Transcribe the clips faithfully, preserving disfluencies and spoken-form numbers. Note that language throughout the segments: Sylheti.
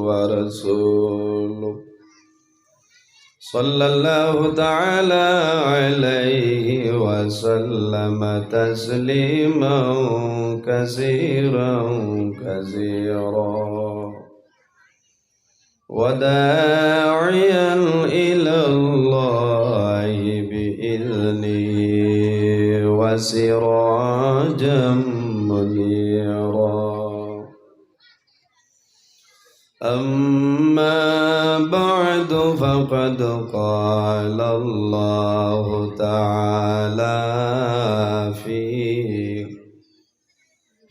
ورسوله، صلى الله تعالى عليه وسلم تسليما كثيرا كثيرا. وداعيا إلى الله بإذنه وسراجا منيرا. أما بعد، فقد قال الله تعالى في،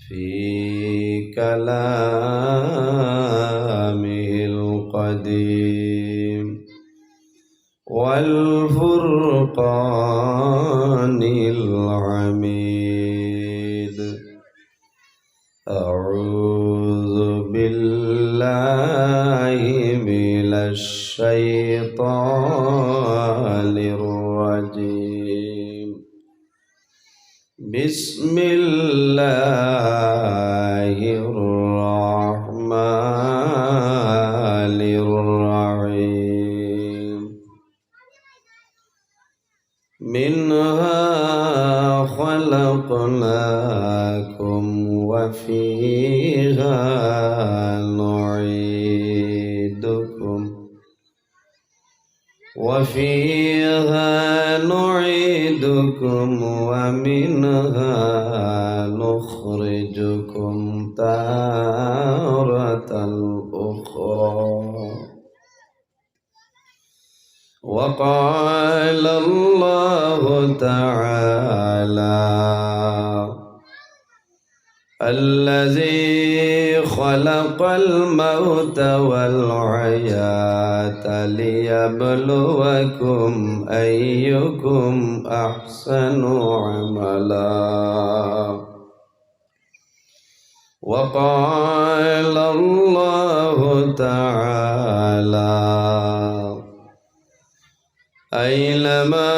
في كلامه القديم والفرقان الحميد. أعوذ بالله من الشيطان الرجيم. بسم الله الرحمن الرحيم. منها خلقناكم وفيها نعيدكم، وفيها نعيدكم ومنها نخرجكم تارة أخرى. وقال الله تعالى: الذي خلق الموت والحياة ليبلوكم أيكم أحسن عملا. وقال الله تعالى: أينما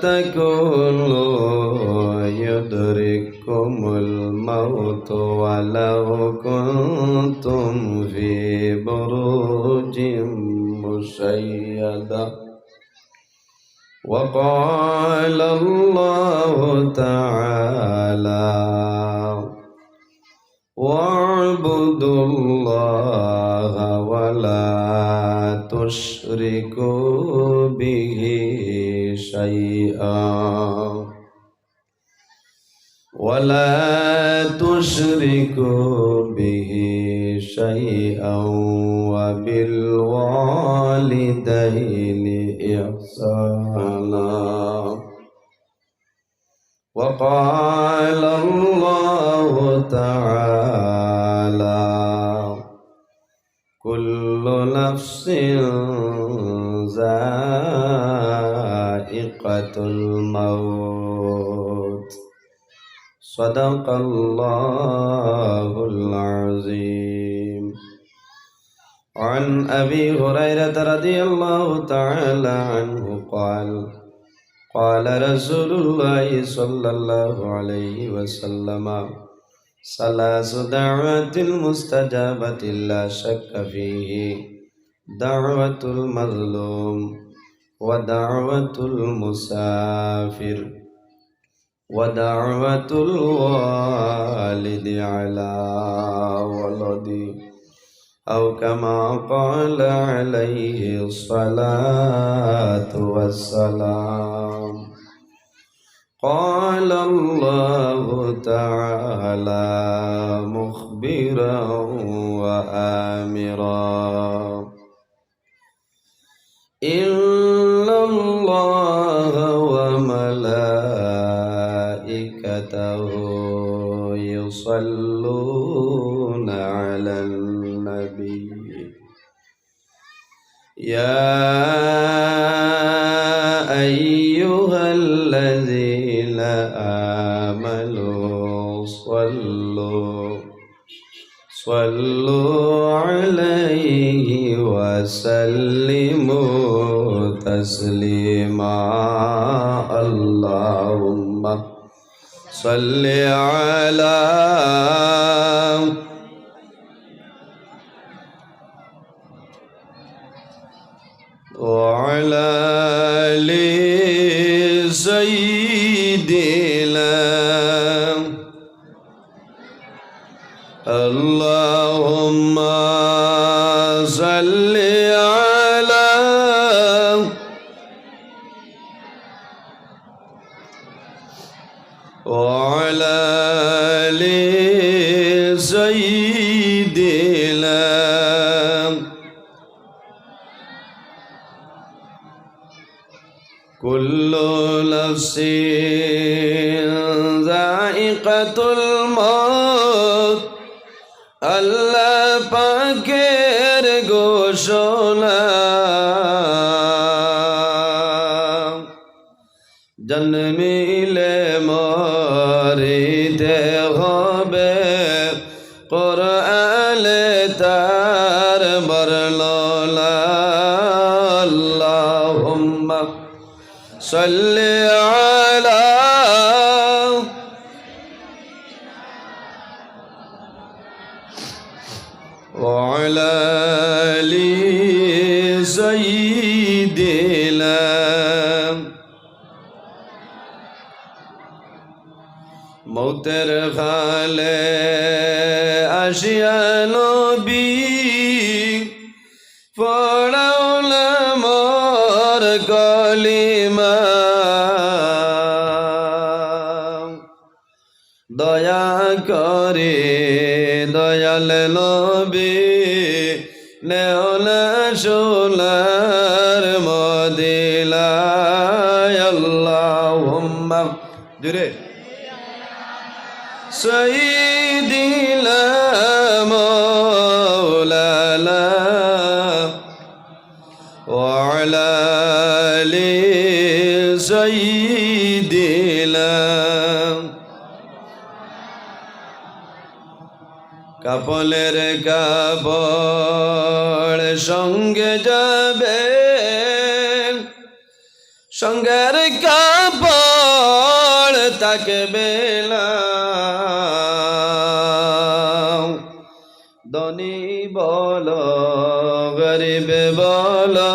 تكونوا يدرككم الموت ولو كنتم في بروج مشيدة. وقال الله تعالى: واعبدوا الله ولا تشركوا به شيئا، ولا تشركوا به شيئا وبالوالدين إحسانا. وقال الله تعالى: كل نفس ذائقة الموت. صدق الله العظيم. عن أبي هريرة رضي الله تعالى عنه قال: قال رسول الله صلى الله عليه وسلم: ثلاث دعوات مستجابة لا شك فيه، دعوة المظلوم، ودعوة المسافر، ودعوة الوالد على ولده، أو كما قال عليه الصلاة والسلام. قال الله تعالى مخبرا وآمرا: إن الله وملائكته يصلون على النبي، يا أيها الذين آمنوا صلوا صلوا عليه وسلموا تسليما. اللهم صل على وعلى آل سيدنا. اللهم صل على وعلى آل سيدنا. كل نفس ذائقة الموت. আল্লাহ পাকের ঘোষণা, জন্মিলে মরিতে হবে, কোরআনে তার বর্ণনা। اللهم صل على وعلى آل سيدنا. মউতের হালে আসিয়া নবী, পড়াও না মোর কলিমা। দয়া করে দয়াল নবী, নেও না সোনার মদিনায়। اللهم, জোরে। سيدنا مولانا وعلى آل سيدنا. কাফনের কাপড় সঙ্গে যাবে, সঙ্গের কাপড় থাকবে না। ধনী বলো, গরিব বলো,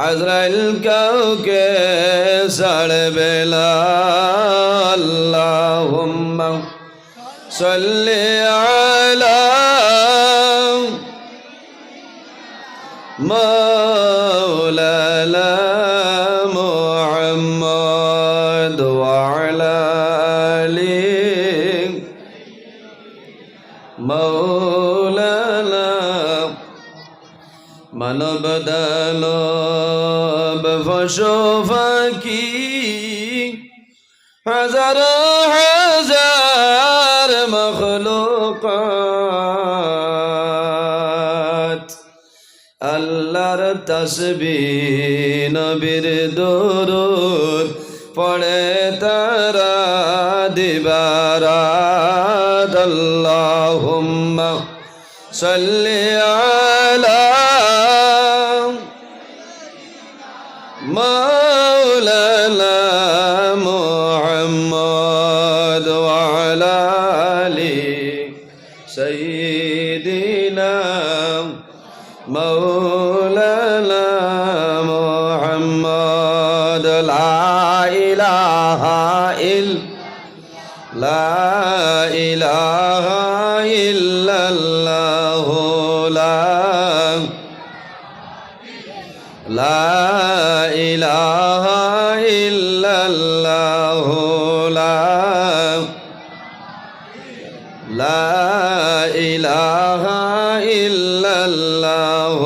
আজরাইল কাউকে ছাড়বে না। اللهم صل على مولانا محمد وعلى آل مولانا. মানব দানব পশু পাখি, হাজারো হাজার মখলুকাত, আল্লাহর তাসবিহ নবীর দুরূদ পড়ে তারা দিবারাত। اللهم صل على مولانا محمد وعلى آل سيدنا مولانا محمد. لا إله إلا لا إله إلا الله. لا، لا إله إلا الله. لا، لا إله إلا الله.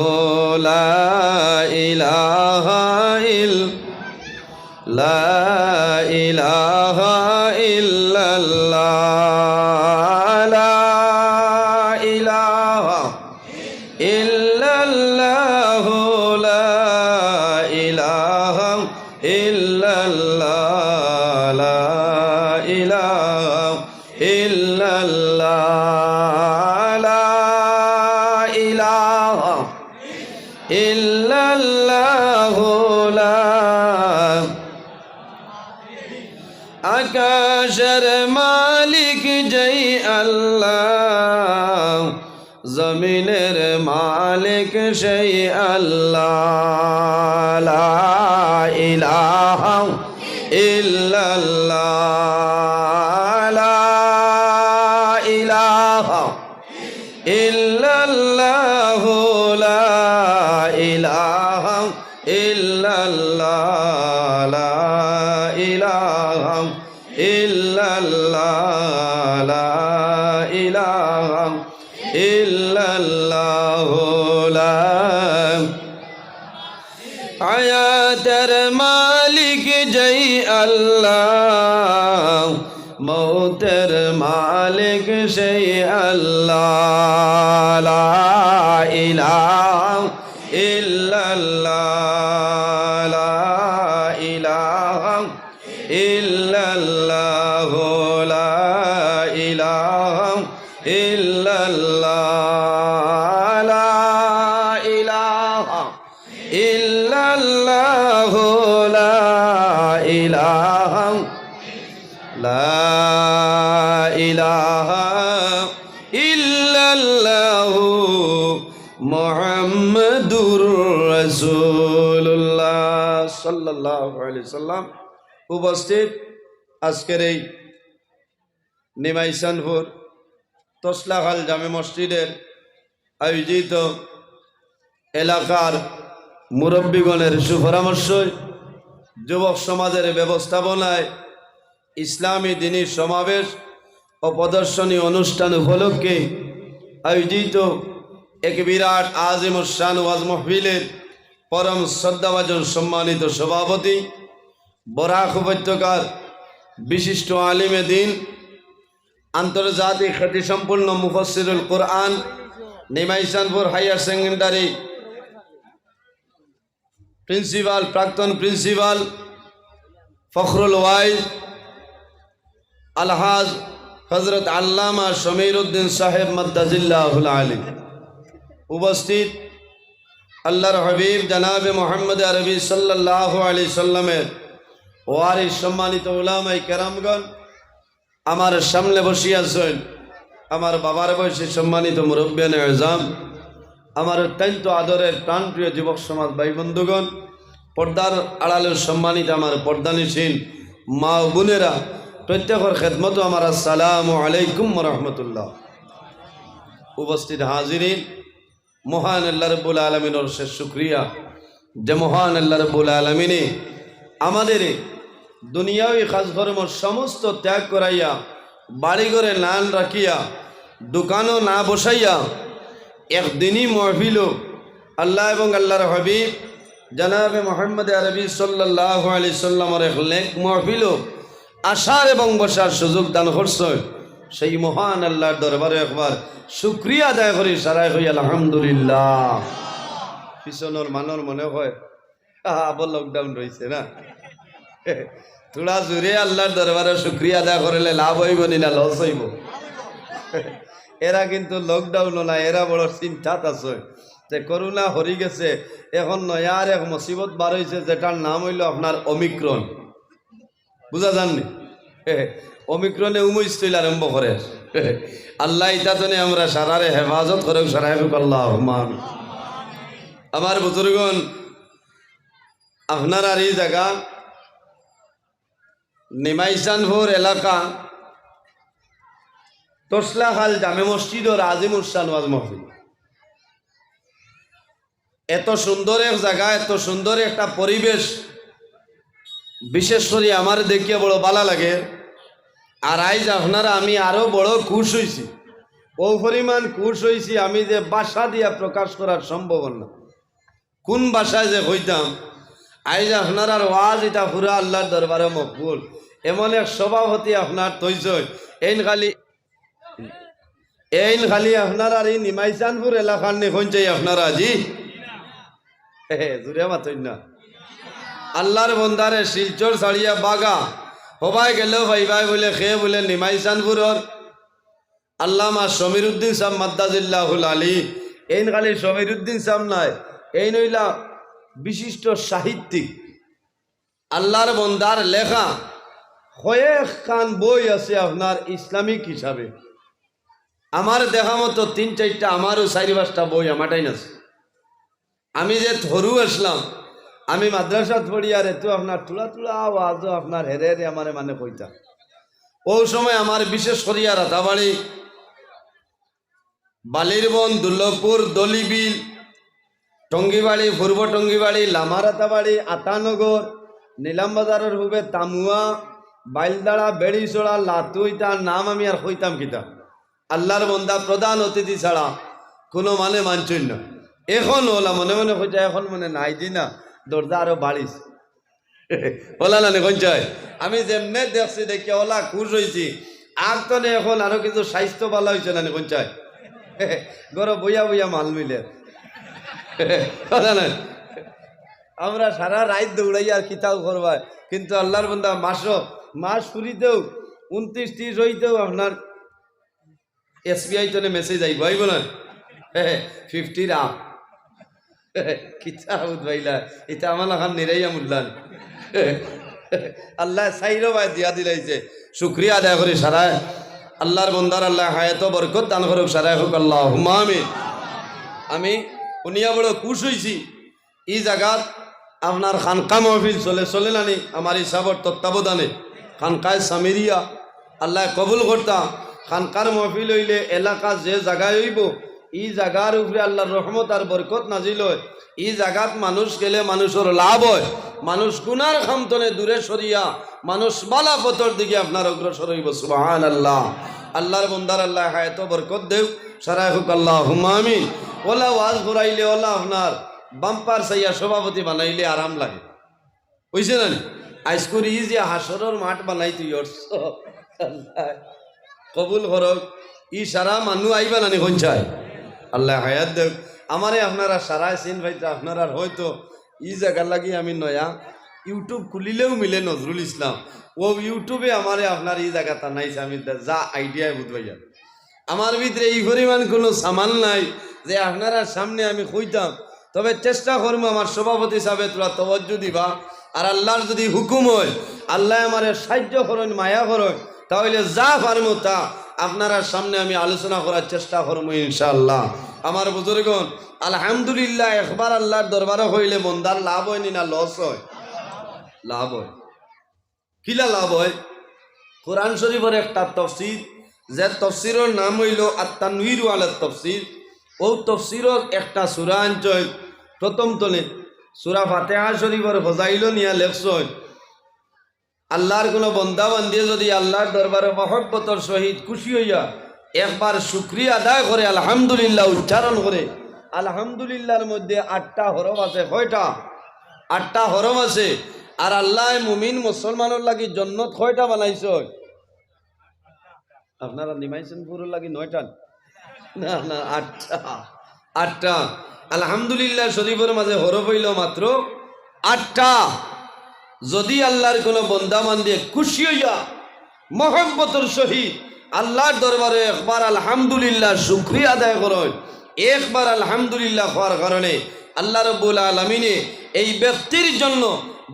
لا إله إلا لا إله إلا الله. لا إله إلا الله. لا إله إلا الله. لا إله إلا الله. لا إله إلا الله. لا আকাশের মালিক যেই আল্লাহ, জমিন দিনের মালিক সেই আল্লাহ। লা ইলাহা ইল্লাল্লাহ, লা ইলাহা ইল্লাল্লাহু, লা ইলাহা ইল্লাল্লাহ, লা ইলাহা ইল্লাল্লাহ, লা ইলাহা ইল্লাল্লাহু, লা হায়াতের মালিক যেই আল্লাহ, মৌতের মালিক সেই আল্লাহ। লা ইলাহা ইল্লাল্লাহ, লা ইলাহা ইল্লাল্লাহু, লা ইলাহা ইল্লাল্লাহ, লা ইলাহা ইল্লাল্লাহু, লা ইলাহা, লা ইলাহা ইল্লাল্লাহু মুহাম্মাদুর রাসূলুল্লাহ সাল্লাল্লাহু আলাইহি সাল্লাম। উপস্থিত আজকের এই নিমাইশানপুর তসলাখাল জামে মসজিদের আয়োজিত এলাকার মুরব্বীগণের সুপরামর্শে যুবক সমাজের ব্যবস্থাপনায় ইসলামী দিনী সমাবেশ ও প্রদর্শনী অনুষ্ঠান উপলক্ষে আয়োজিত এক বিরাট আজিমুশ শান ওয়াজ মাহফিলের পরম শ্রদ্ধাভাজন সম্মানিত সভাপতি, বরাক উপত্যকার বিশিষ্ট আলিমে দ্বীন, আন্তর্জাতিক খ্যাতিসম্পন্ন মুফাসসিরুল কোরআন, নিমাইশানপুর হায়ার সেকেন্ডারি প্রিন্সিপাল, প্রাক্তন প্রিন্সিপাল ফখরুল ওয়াইজ আলহাজ হযরত আল্লামা সমীর উদ্দিন সাহেব মাদ্দাজিল্লাহুল আলী, উপস্থিত আল্লাহর হাবিব জনাবে মুহাম্মদ আরবি সাল্লাল্লাহু আলাইহি সাল্লামের ওয়ারিস সম্মানিত উলামায়ে কেরামগণ, আমার সামনে বসিয়া আছেন আমার বাবার বয়সী সম্মানিত মুরব্বিয়ানে আজম, আমার অত্যন্ত আদরের প্রাণপ্রিয় যুবক সমাজ ভাই বন্ধুগণ, পর্দার আড়ালের সম্মানিত আমার পর্দানিশীন মা ও বোনেরা, প্রত্যেকের খেদমতো আমার আসসালামু আলাইকুম ওয়া রাহমাতুল্লাহ। উপস্থিত হাজিরিন, মহান আল্লাহ রাব্বুল আলামিনের অশেষ শুকরিয়া যে মহান আল্লাহ রাব্বুল আলামিনে আমাদের দুনিয়াবি কাজকর্ম সমস্ত ত্যাগ করাইয়া, বাড়িঘরে নান রাখিয়া, দোকানও না বসাইয়া, এক দিনী মহফিলও আল্লাহ এবং আল্লাহর হাবিব জনাবে মুহাম্মদ আরবি সাল্লাল্লাহু আলাইহি সাল্লামের এক নেক মহফিলও আসার এবং বসার সুযোগ দান করছইন, সেই মহান আল্লাহর দরবারে একবার শুকরিয়া আদায় করি, সারায় কই আলহামদুলিল্লাহ। পিছনর মানষর মনে হয়, "আহা, আবার লকডাউন রইছে না?" থুড়া জুরে আল্লাহর দরবারে শুকরিয়া আদায় করলে লাভ অইবো নি না লস অইবো? এরা কিন্তু লকডাউনও না, এরা বড় চিন্তাত আছে যে করোনা হরি গেছে, এখন নয়া আর এক মুসিবত বার অইছে, যেটার নাম অইলো আপনার ওমিক্রন। বুঝা যার নি? ওমিক্রনে উমুইস্তইল আরম্ভ করে। আল্লাহ ইতা তনে আমরা সারারে হেফাজত করুক, সারায় কউক আল্লাহুম্মা আমিন। আমার বুজুর্গণ, আপনারার ই জাগা নিমাইশানপুর এলাকা তসলাখাল জামে মসজিদর আজিমুশ শান ওয়াজ মাহফিল। এত সুন্দর এক জাগা, এত সুন্দর একটা পরিবেশ, বিশেষ করি আমার দেখিয়া বড় ভালা লাগে। আর আইজ আপনারা আমি আরো বড় খুশ অইছি, অউ পরিমাণ খুশ অইছি আমি যে ভাষা দিয়া প্রকাশ করার সম্ভব না। কোন ভাষায় যে কইতাম, আইজ আপনারার ওয়াজ ইটা পুরা আল্লাহর দরবারে মকবুল। এমন এক সভাপতি আপনার তৈজয়, এইন খালি এইন খালি আপনারার ই নিমাইশানপুর এলাকার নি কইন চাই আপনারা জি? হে, হে, জুরে মাতইন না। আল্লাহর বন্দারে শিলচর ছাড়িয়া বাগা, হবায় গেলেও পাইবায় বুলে, কে বুলে নিমাইশানপুরর আল্লামা সমীরউদ্দিন সাব মাদ্দাজিল্লাহুল আলী। এইন খালি সমীরউদ্দিন সাব নায়, এইন অইলা বিশিষ্ট সাহিত্যিক। আল্লাহর বন্দার লেখা কয়েকখান বই আছে আপনার ইসলামিক হিসাবে। আমার দেখা মতো তিন চাইরটা, আমারও চাইর পাঁচটা বই আমার টাইন আছে। আমি যে থরু আসলাম, আমি মাদ্রাসাত পড়ি, আর এত আপনার থুড়া থুড়া ওয়াজও আপনার হেরে হেরে আমারে মানে কইতা। ও সময় আমার বিশেষ করিয়া রাতাবাড়ি, বালিরবন, দুর্লভপুর, দলিবিল, টঙ্গিবাড়ি, পূর্ব টঙ্গিবাড়ি, লামারাতাবাড়ি, আতানগর, নিলাম বাজারর হুবে তামুয়া, বাইলদাড়া, বেড়িছড়া, লাতু, ইতার নাম আমি আর কইতাম কিতা। আল্লার বন্দা প্রধান অতিথি ছাড়া কুনু মানে মানছইন না। এখন ওলা মনে মনে কইতা, এখন মনে নাই দি না, দরজা আরো বাড়িছ। ওলা নানি কইন চাই? আমি যেমনে দেখছি দেখি ওলা খুশ অইছি। আর তো নে এখন আরো কিছু স্বাস্থ্য ভালা অইছে নানি কইন চাই? ঘরো বইয়া বইয়া মাল মিলে। ওলা নানি? আমরা সারা রাইত দৌড়াই আর কিতাও করবায়, কিন্তু আল্লার বন্দা মাসো, মাস ফুরিতেও, ঊনত্রিশ ত্রিশ অইতেও আপনার এসবিআই তনে মেসেজ আইবো, আইবো না? ফিফটির আপ। কিতা বুধ ভাইলা, ইতা আমার লাখান নিরাইয়া মুল্লান। আল্লায় চাইরো বায় দিয়া দিলাইছে, শুকরিয়া আদায় করি সারায়। আল্লার বন্দার আল্লায় হায়াতো বরকত দান করুক, সারায় কউক আল্লাহুম্মা আমিন। আমি হুনিয়া বড় খুশ অইছি। ই জাগাত আপনার খানকা মহফিল চলে, চলে নানি? আমার হিসাবর তত্ত্বাবধানে খানকায় সামিরিয়া আল্লায় কবুল করতা। খানকার মহফিল অইলে এলাকা যে জাগায় অইবো, ই জাগার উপরে আল্লার রহমত আর বরকত নাজিল অয়। ই জাগাত মানুষ গেলে মানুষর লাভ অয়। মানুষ গুনার কাম তনে দূরে সরিয়া মানুষ বালা পথর দিকে আপনার অগ্রসর অইবো। সুবহানাল্লাহ। আল্লার বন্দার আল্লায় হায়াতো বরকত দেউক, সারায় কউক আল্লাহুম্মা আমিন। ওলা ওয়াজ করাইলে ওলা আপনার বাম্পার চাইয়া সভাপতি বানাইলে আরাম লাগে, অইছে না নি? আইজকুর ই যে হাশরর মাঠ বানাইতে অইছে, আল্লায় কবুল করউক। ই সারা মানু আইবা নানি কইন চাই? আল্লায় হায়াত দেউক। আমারে আপনারা সারায় চিন পাইতা, আপনারার হয়তো ই জাগার লাগি আমি নয়া। YouTube খুলিলেও মিলে নজরুল ইসলাম। ও YouTube-এ আমারে আপনার ই জাগাত আনাইছে, আমি দে-, যা আইডিয়ায় বুধ ভাইয়া। আমার ভিতরে ই পরিমাণ কুনু সামাল নাই যে আপনারার সামনে আমি কইতাম। তবে চেষ্টা করমু আমার সভাপতি সাবে থুড়া তওয়াজ্জু দিবা। আর আল্লার যুদি হুকুম অয়, আল্লায় আমারে সাইয্য করইন, মায়া করইন, তা অইলে যা পারমু তা আপনারার সামনে আমি আলোচনা করার চেষ্টা করমু ইনশাআল্লাহ। আমার বুজুর্গণ, আলহামদুলিল্লাহ একবার আল্লার দরবারো কইলে বন্দার লাভ অয়নি না লস অয়? লাভ অয়। কিলা লাভ অয়? কোরআন শরিফর একটা তফসির, যে তফসিরর নাম অইলো আত-তানবীরু আলাত তাফসীর, অউ তফসিরর একটা সূরা আনছইন প্রথম তনে, সূরা ফাতিহা শরিফর ফজাইলো নিয়া লেখছইন, আল্লার কুনু বন্দা বান্দিয়ে যুদি আল্লার দরবারো মহব্বতর সহিত খুশি অইয়া একবার শুকরিয়া আদায় করে, আলহামদুলিল্লাহ উচ্চারণ করে, আলহামদুলিল্লাহর মধ্যে আটটা হরফ আছে। কয়টা? আটটা হরফ আছে। আর আল্লায় মুমিন মুসলমানর লাগি জন্নত কয়টা বানাইছইন? আপনারা নিমাইছেন পুরো লাগি নয়টা? না, না, আটটা। আটটা। আলহামদুলিল্লাহ শরিফর মাঝে হরফ অইলো মাত্র আটটা। যুদি আল্লার কুনু বন্দা বান্দিয়ে খুশি অইয়া মহব্বতর সহিত আল্লার দরবারো একবার আলহামদুলিল্লাহ শুকরিয়া আদায় করইন, একবার আলহামদুলিল্লাহ কওয়ার কারণে আল্লাহ রাব্বুল আলামিনে এই ব্যক্তির জন্য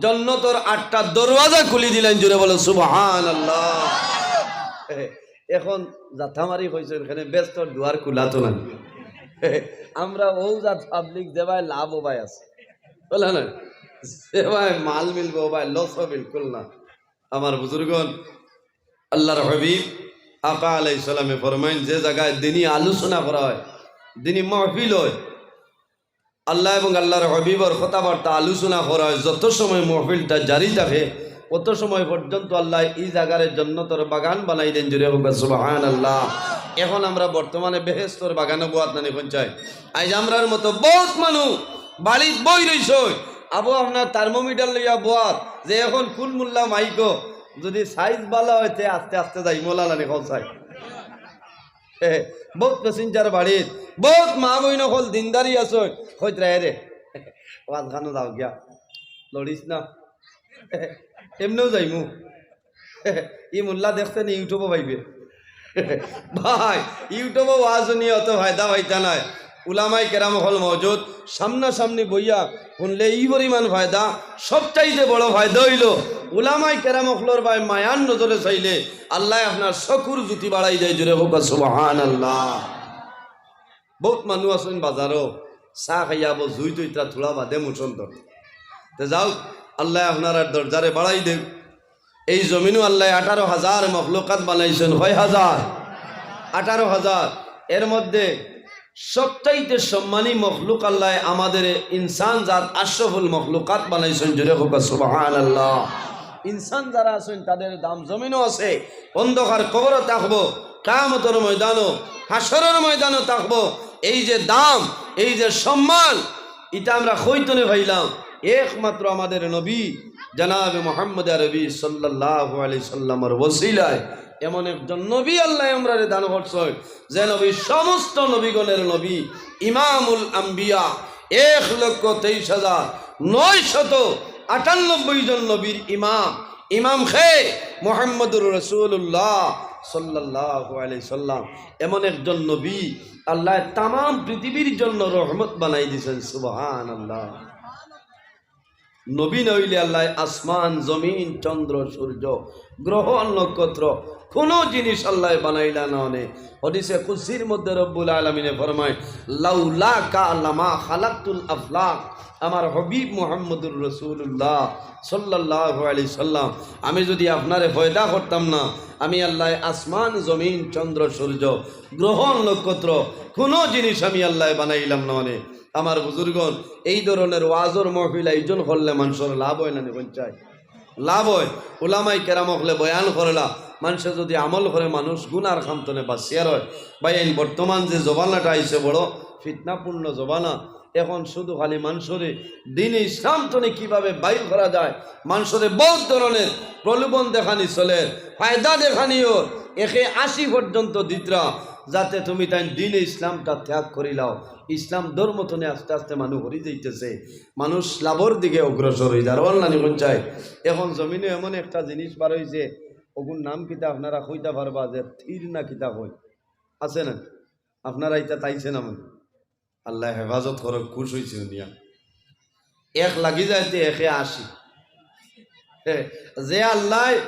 জন্নতর আটটা দরওয়াজা খুলি দিলাইন। জোরে বলো সুবহানাল্লাহ। এখন জাতামারি কইছইন, এখানে বেহেস্তর দুয়ার খুলা তো না। আমরা অউ জাত পাবলিক যেবায় লাভ অবায় আছে, বুলে না? যেবায় মাল মিলবো, অবায় লস বিলকুল না। আমার বুজুর্গণ, আল্লার হাবিব আকা আলাইহিস সালামে ফরমাইন, যে জাগায় দিনি আলোচনা করা অয়, দিনি মাহফিল অয়, আল্লাহ এবং আল্লার হাবিবর কথাবার্তা আলোচনা করা অয়, যত সময় মাহফিলটা জারি থাকে, অত সময় পর্যন্ত আল্লায় ই জাগারে জন্নতর বাগান বানাই দেইন। জোরে কউক্কা সুবহানাল্লাহ। এখন আমরা বর্তমানে বেহেস্তর বাগানো বওয়াত নানি কইন চাই? আইজ আমরার মতো বউত মানুষ বাড়িত বই রইছইন, আবু আপনার থার্মোমিটার লইয়া বওয়াত, যে এখন কুন মুল্লা মাইকো, যুদি সাইজ ভালা অয় তে আস্তে আস্তে যাইমু, অলা নানি কও চাই। বউত প্যাসেঞ্জার বাড়িত, বউত মা বইন অকল দিনদারি আছইন, কইতরা এরে, ওয়াজ খানো যাও গিয়া, লড়িস না, এমনেও যাইমু। ই মুল্লা দেখতে নি YouTube-ও পাইবে। ভাই, YouTube-ও ওয়াজ হুনিয়া অত ফায়দা পাইতা নায়। উলামায়ে কেরাম অকল মওজুদ, সামনাসামনি বইয়া হুনলে ই পরিমাণ ফায়দা। সবচাইতে বড় ফায়দা অইলো উলামায়ে কেরাম অকলর বায় মায়ার নজরে চাইলে আল্লায় আপনার চকুর জ্যোতি বাড়াই দেয়। জোরে কউক্কা সুবহানাল্লাহ। বউত মানুষ আছইন বাজারো, চা খাইয়া আবো জুইত অইতরা, থুড়া বাদে মোশন ধরতা। তে যাউক, আল্লায় আপনারার দরজারে বাড়াই দেউক। এই জমিনো আল্লায় আঠারো হাজার মখলুকাত বানাইছইন। কয় হাজার? আঠারো হাজার। এর মধ্যে সবচাইতে সম্মানী মখলুক আল্লায় আমাদের ইনসান জাত আশরাফুল মখলুকাত বানাইছইন। জোরে কউক্কা সুবহানাল্লাহ। ইনসান যারা আছইন তাদের দাম জমিনো আছে, অন্ধকার কবরো থাকবো, কিয়ামতর ময়দানো, হাশরর ময়দানো থাকবো। এই যে দাম, এই যে সম্মান, ইটা আমরা কই তনে পাইলাম? একমাত্র আমাদের নবী জনাবে মুহাম্মদ আরবি সাল্লাল্লাহু আলাইহি সাল্লামর ওসিলায়। এমন একজন নবী আল্লায় আমরারে দান করছইন, যে নবী সমস্ত নবীগণের নবী, ইমামুল আম্বিয়া, এক লক্ষ তেইশ হাজার নয়শত আটানব্বই জন নবীর ইমাম। ইমাম কে? মুহাম্মদুর রাসূলুল্লাহ সাল্লাল্লাহু আলাইহি সাল্লাম। এমন একজন নবী আল্লায় তামাম পৃথিবীর জন্য রহমত বানাই দিছইন। সুবহানাল্লাহ। নবী না অইলে আল্লায় আসমান, জমিন, চন্দ্র, সূর্য, গ্রহ, নক্ষত্র, কুনু জিনিস আল্লায় বানাইলা না অনে। হাদিসে কুদসির মধ্যে রব্বুল আলামিনে ফরমায়, "লাউলাকা লামা খালাকতুল আফলাক।" আমার হাবিব মুহাম্মদুর রাসূলুল্লাহ সাল্লাল্লাহু আলাইহি সাল্লাম, আমি যদি আপনারে পয়দা করতাম না, আমি আল্লায় আসমান, জমিন, চন্দ্র, সূর্য, গ্রহ, নক্ষত্র, কুনু জিনিস আমি আল্লায় বানাইলাম না অনে। আমার বুজুর্গণ, এই ধরনের ওয়াজর মাহফিল আয়োজন করলে মানষর লাভ অয় না নি? কইন চাই, লাভ অয়। উলামায়ে কেরাম অকলে বয়ান করলা, মানষে যদি আমল করে, মানুষ গুনার কাম তনে বাঁচিয়া রয়। ভাইয়াইন, বর্তমান যে জমানাটা আইছে, বড় ফিতনাপূর্ণ জমানা। এখন শুধু খালি মানষরে দ্বীনে ইসলাম তনে কিভাবে বাইর করা যায়, মানষরে বউত ধরনের প্রলোভন দেখানি চলের, ফায়দা দেখানি অর, একে আশি পর্যন্ত দিতরা, যাতে তুমি তাইন দ্বীনে ইসলামটা ত্যাগ করিলাও। ইসলাম ধর্ম তনে আস্তে আস্তে মানুষ হরি যাইতেছে, মানুষ লাভর দিকে অগ্রসর অই যার। অর না নি? কইন চাই, এখন জমিনো এমন একটা জিনিস বার অইছে, অগুর নাম কিতা আপনারা কইতা পারবা যে থির না কিতা কয়? আছে না? আপনারা ইতা তাইছে না মানে? আল্লায় হেফাজত করউক, খুশ অইছি হুনিয়া। এক লাগি যাইতে একে আশি। হে, যে আল্লায়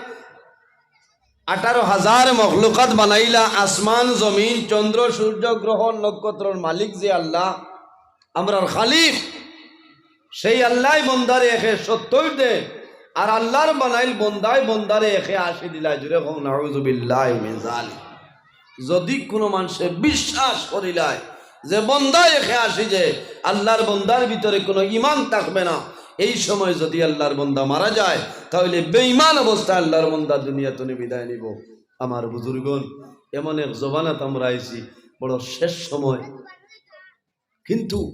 আঠারো হাজার মখলুকাত বানাইলা, আসমান, জমিন, চন্দ্র, সূর্য, গ্রহ, নক্ষত্রর মালিক যে আল্লাহ, আমরার খালিক, সেই আল্লায় বন্দারে একে সত্তইর দে, আর আল্লার বানাইল বন্দায় বন্দারে একে আশি দিলায়। জোরে কও, নাউজুবিল্লাহি মিন জালিক। যদি কুনু মানষে বিশ্বাস করিলায় যে বন্দায় একে আশি যে আল্লার বন্দার ভিতরে কুনু ইমান থাকবে না, এই সময় যদি আল্লার বন্দা মারা যায়, তাহলে বেঈমান অবস্থায় আল্লার বন্দা দুনিয়া তনে বিদায় নিবো। আমার বুজুর্গণ, এমন এক জমানাত আমরা আইছি, বড় শেষ সময়। কিন্তু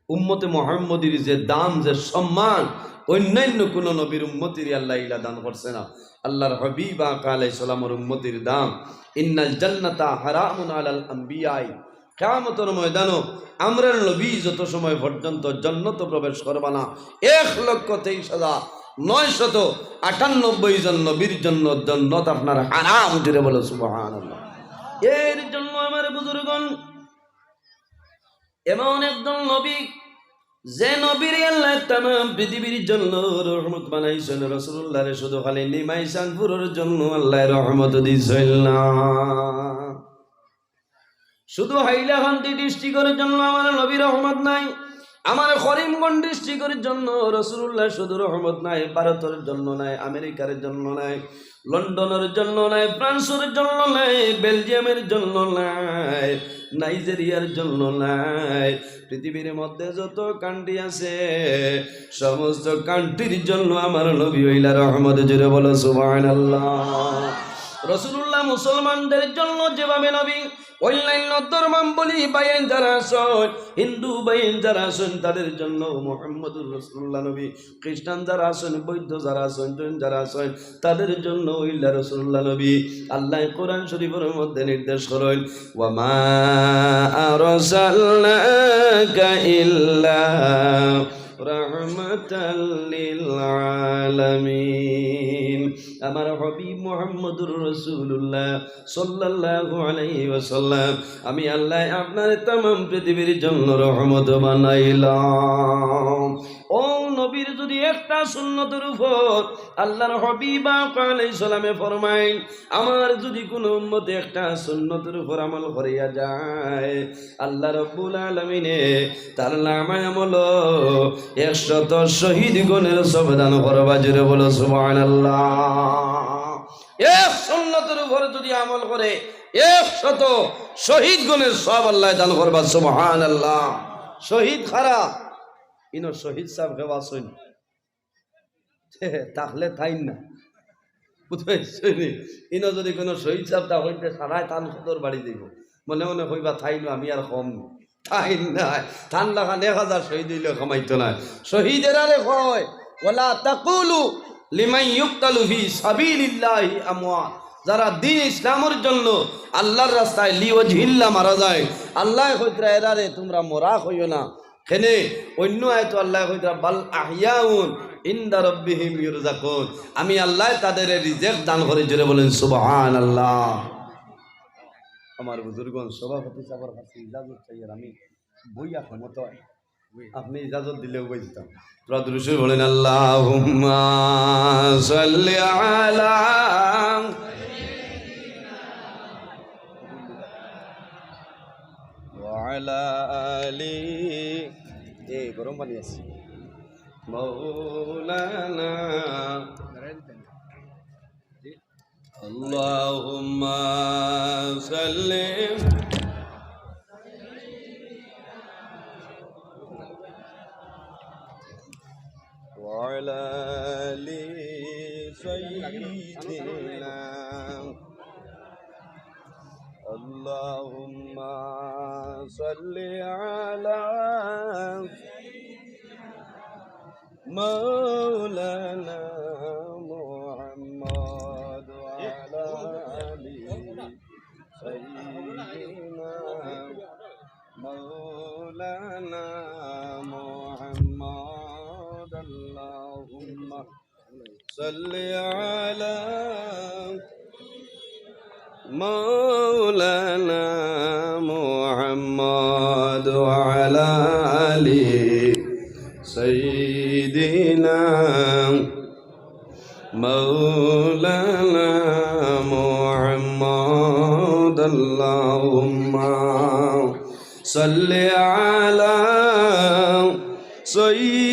উম্মতে মুহাম্মদীর যে দাম, যে সম্মান, অন্যান্য কুনু নবীর উম্মতিরে আল্লায় ইলা দান করছে না। আল্লার হাবিব আকা আলাইহিস সালামর উম্মতির দাম, ইন্নাল জান্নাতা হারামুন আলাল আম্বিয়াই। কিয়ামতর ময়দানো আমরার নবী যত সময় পর্যন্ত জন্নত প্রবেশ করবা না, এক লক্ষ তেইশ হাজার নয়শত আটানব্বই জন নবীর জন্য জন্নত আপনার হারাম। জোরে বলো সুবহানাল্লাহ। এর জন্য আমার বুজুর্গণ, এমন একজন নবী, যে নবীরে আল্লায় তামাম পৃথিবীর জন্য রহমত বানাইছইন, রাসূলুল্লাহরে শুধু খালি নিমাইশানপুরর জন্য আল্লায় রহমত দিছইন না। শুধু হাইলাকান্দি ডিস্ট্রিক্টর জন্য আমার নবী রহমত নায়, আমার করিমগঞ্জ ডিস্ট্রিক্টর জন্য রাসূলুল্লাহ শুধু রহমত নায়, ভারতর জন্য নায়, আমেরিকার জন্য নায়, লন্ডনর জন্য নায়, ফ্রান্সর জন্য নায়, বেলজিয়ামর জন্য নায়, নাইজেরিয়ার জন্য নায়। পৃথিবীর মধ্যে যত কান্ট্রি আছে, সমস্ত কান্ট্রির জন্য আমার নবী অইলা রহমত। জোরে বলো সুবহানাল্লাহ। রাসূলুল্লাহ মুসলমানদের জন্য যেভাবে নবী, অন্যান্য ধর্মাবলম্বী ভাইয়াইন যারা আছইন, হিন্দু ভাইয়াইন যারা আছইন, তাদের জন্য মুহাম্মদুর রাসূলুল্লাহ নবী। খ্রিস্টান যারা আছইন, বৌদ্ধ যারা আছইন, জৈন যারা আছইন, তাদের জন্য অইলা রাসূলুল্লাহ নবী। আল্লায় কোরআন শরীফর মধ্যে নির্দেশ করইন, "ওয়া মা আরসালনাকা ইল্লা রাহমাতাল লিল আলামিন।" আমার হাবিব মুহাম্মদুর রাসূলুল্লাহ সাল্লাল্লাহু আলাইহি ওয়াসাল্লাম, আমি আল্লায় আপনারে তামাম পৃথিবীর জন্য রহমত বানাইলাম। ও নবী, যদি একটা সুন্নতর উপর, আল্লাহর হাবিব আকা আলাইহিস সালামে ফরমাইন, আমার যদি কোনো উম্মত একটা সুন্নতর উপর আমল করিয়া যায়, আল্লাহ রাব্বুল আলামিনে তার নামায় আমল একশত শহীদ গণের সওয়াব দান করবা। জোরে বলো সুবহানাল্লাহ। এক সুন্নতর উপর যদি আমল করে, একশত শহীদ গণের সওয়াব আল্লাহ দান করবা। সুবহানাল্লাহ। শহীদ কারা? ইনো শহীদ সাব কেউ আছইন? থাকলে থাইন না। বুঝছইন নি? ইনো যদি কোনো শহীদ সাব থাকইন তে সারায় তান কদর বাড়ি যাইবো। মনে মনে কইবা, "থাইন, আমি আর কম।" থাইন নায়। তান লাখান এক হাজার শহীদ অইলে কামাইতো নায়। শহীদ এরারে কয়, "ওয়ালা তাকুলু লিমান ইউকতালু ফি সাবিলিল্লাহি আমওয়াত।" যারা দ্বীন ইসলামর জন্য আল্লাহর রাস্তায় লিওয়াজহিল্লাহ মারা যায়, আল্লায় কইতরা এরারে তুমরা মরা কইও না। কেনে? অইন্য আয়াতো আল্লায় কইতরা, "বাল আহইয়াউন ইনদা রাব্বিহিম ইউরজাকুন।" আমি আল্লায় তাদেরে রিজেক দান করি। জোরে বলেন সুবহানাল্লাহ। আমার বুজুর্গন, সভাপতি সাবর কাছে ইজাজত চাইয়ার, আমি বইয়া ক্ষমতা হয়, আপনি ইজাজত দিলেও বই দিতাম। তোরা দুরূদ শরীফ বলেন, আল্লাহুম্মা সাল্লি আলা ওয়া আলা আলি, এ গরম পানি আছে। মাওলানা। اللهم صل وعلى آل سيدنا. اللهم صل على مولانا محمد وعلى آل سيدنا مولانا محمد. اللهم صل على مولانا محمد وعلى آل سيدنا مولانا محمد. اللهم صل على سيدنا